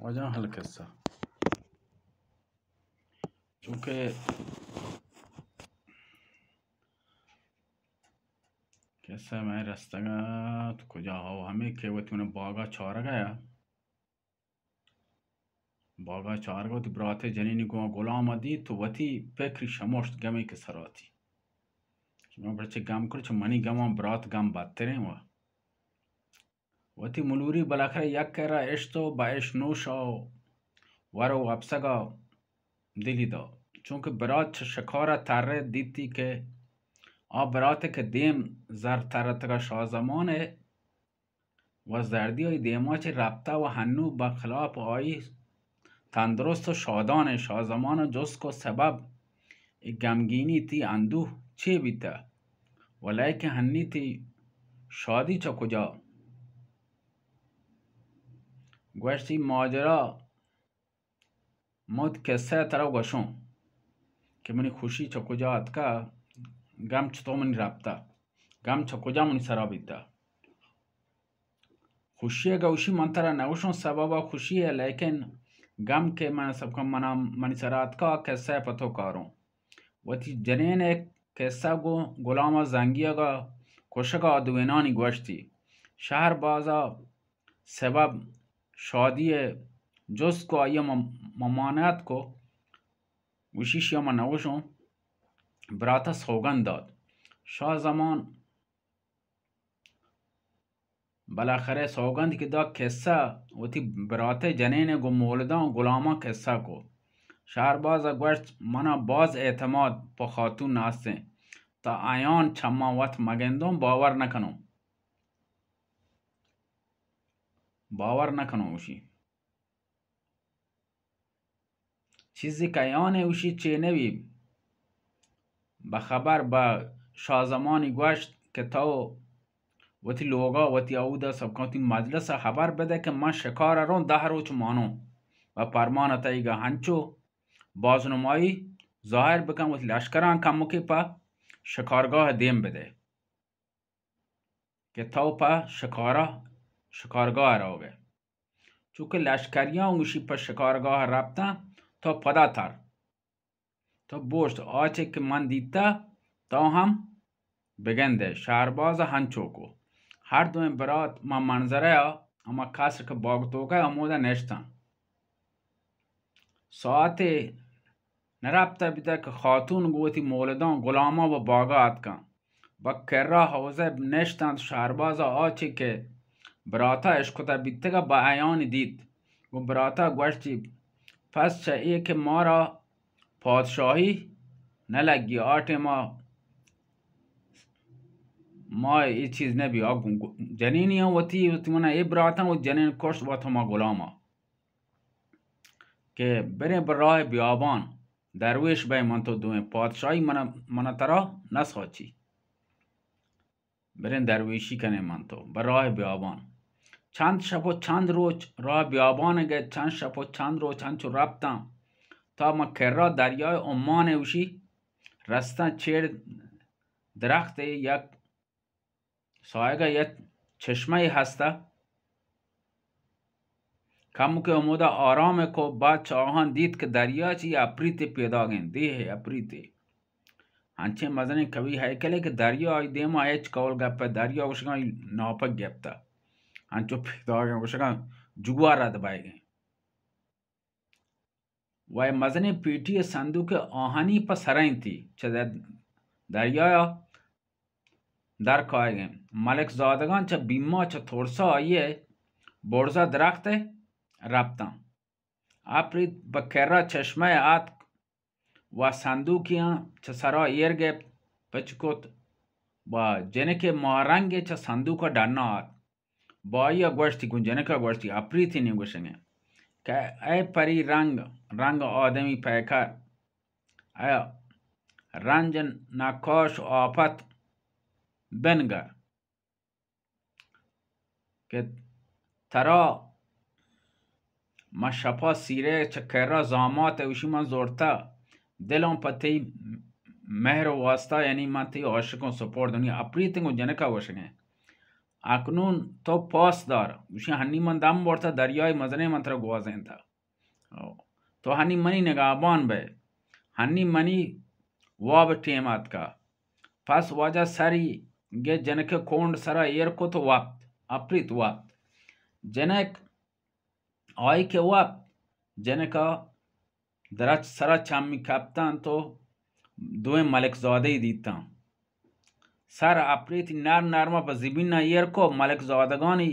واجہ حل قصہ، چونکہ قصہ میں رستگا تو کجا ہو، ہمیں کہ وتی من باغا چارگا یا، باغا چارگا وتی برات جنینی گوں غلام دیت تو وتی پکری شموشت گمی کہ سراتی کہ من پرچے گم کر، چہ منی گمان برات گم بدتریں و وتی ملوری بالاخرہ یک کرا اشت و با اش نوشا و ور و وپسگا دلی دا، چونکہ برات چہ شکارا ترے دیتی کہ آ براتے کہ دیم زر ترتگا شاہ زمانے و زردی آئی دیما چہ رپتہ و ہنو بخلاف آئی تندرست و شادان۔ شاہ زمان جست کو سبب اے گمگینی تی اندوہ چے بیتہ؟ و لیکن ہنی تی شادی چہ کجا؟ گوشتی ماجرا من وتی قصہ ترا گوشوں کہ منی خوشی چہ کجا اتکا، گم چطور منی رپتا، گم چہ کجا منی سرا بیتا۔ خوشی گوشی من ترا نگوشوں سببا خوشی ہے، لیکن گم کہ من سبکا منا منی سرا اتکا، قصہ پتو کاروں۔ وتی جنین قصہ گو غلام زنگی گا کشگا دوینانی گوشتی۔ شہر بازا سبب شادی جست کو آئی ممانعت کو، گوشی شیا من نگوشوں، براتا سوگند داد۔ شاہ زمان بالاخرہ سوگند کہ دا قصہ وتی براتے جنین گو مولداں غلاماں قصہ کو۔ شہر باز گوشت منا باز اعتماد پہ خاتون ناستیں، تا ایان چماں وت مگندوں باور نکنوں۔ باور نکنوں گوشی۔ چیزی کہ ایان اوشی چے نبی۔ بہ خبر بہ شاہ زمانی گوشت کہ تو وتی لوگا وتی اودا سبکاں وتی مجلس خبر بدے کہ من شکار روں دہ روچ مانوں و پرمان تئیگا ہنچو بازنمائی ظاہر بکن، وتی لشکراں کمکے پہ شکارگاہ دیم بدے۔ کہ تو پہ شکارا، شکارگاہ روگ ئے۔ چونکہ لشکریاں گوشی پہ شکارگاہ رپتاں، تو پدا تر۔ تو بوشت، آچے کہ من دیتا، تو ہم بگندے۔ شہرباز ہنچو کو۔ ہر دوئیں برات ما منظرہ آ، ہما قصر کہ باگ توکا ہمودا نشتاں۔ ساعتے نرپتہ بیتہ کہ خاتون گوں وتی مولداں غلاماں و باگا اتکاں۔ بہ کرا حوضہ نشتنت، شہربازا آچے کہ براتا اشکتہ بیتگا بہ عیانی دیت۔ گوں براتا گوشتی، پس چہ اے کہ مارا پادشاہی نہ لگی، آ ٹیما ما اے چیز نہ بی۔ آ گوں، گوں، جنینی ہم وتی، وتی منا اے براتاں و جنین کشت وت ہما غلاما۔ کہ بریں بہ راہ بیابان، درویش بئے من تو دوئیں، پادشاہی من، من ترا نہ ساچی۔ بریں درویشی کنیں من تو بہ راہ بیابان۔ چند شپ و چند روچ راہ بیابان گئے، چند شپ و چند روچ انچو رپتاں تا من کرا دریائے عمان اوشی رستاں، چیڑ درخت یک ساہگا یک چشمہ ئے ہستہ۔ کمکے ہمودا آرام کو، بعد چہ آہاں دیت کہ دریا چی اپریتے پیداگیں، دیہے اپریتے۔ انچیں مزنیں قوی ہیکلے کہ دریا آئی دیما ہچ قول گپے، دریا گوشگاں ناپک گپتہ۔ انچو پیداگیں گوشگاں جوار رد بائیگیں۔ و اے مزنیں پیٹی ء صندوق آہانی پہ سرا انتی، چہ در-، دریایا در کائیگ انت۔ ملک زادگان چہ بیما، چہ ترسا آئی ء برزا درخت ء رپتاں۔ اپریت بہ کرا چشمہ ء آتک و صندوقیاں چہ سرا ایر گپت، پچ کت و جنک ماہ رنگ ء چہ صندوق ء ڈنا آتک۔ بائی ء گوشتی، گوں جنک ء گوشتی، اپریتینی گوشگ ء کہ اے پری رنگ، رنگ آدمی پیکر، اے رنج نقاش آفت بنگر کہ ترا من شپا سیرے چہ کرا زامات ء اوشی من زورتا، دلوں پہ تئی مہر و واسطہ، یعنی من تئی عاشقوں سپور دنیا۔ اپریتیں گوں جنکا گوشگیں، اکنون تو پاس دار۔ گوشی، ہنی من دم برتہ، دریای مزنیں من ترا گوازینتہ۔ او، تو ہنی منی نگہبان بئے۔ ہنی منی واب ٹیم آتکہ۔ پس واجہ سری گہ جنک کونڈ سرا ایر کت و وپت۔ اپریت وپت۔ جنک آئی کہ وپت، جنکا درچ سرا چمی کپتاں تو دوئیں ملک زادہی دیتاں۔ سر اپریتی نرم نرما پہ زمین ء ایر کو، ملک زادگانی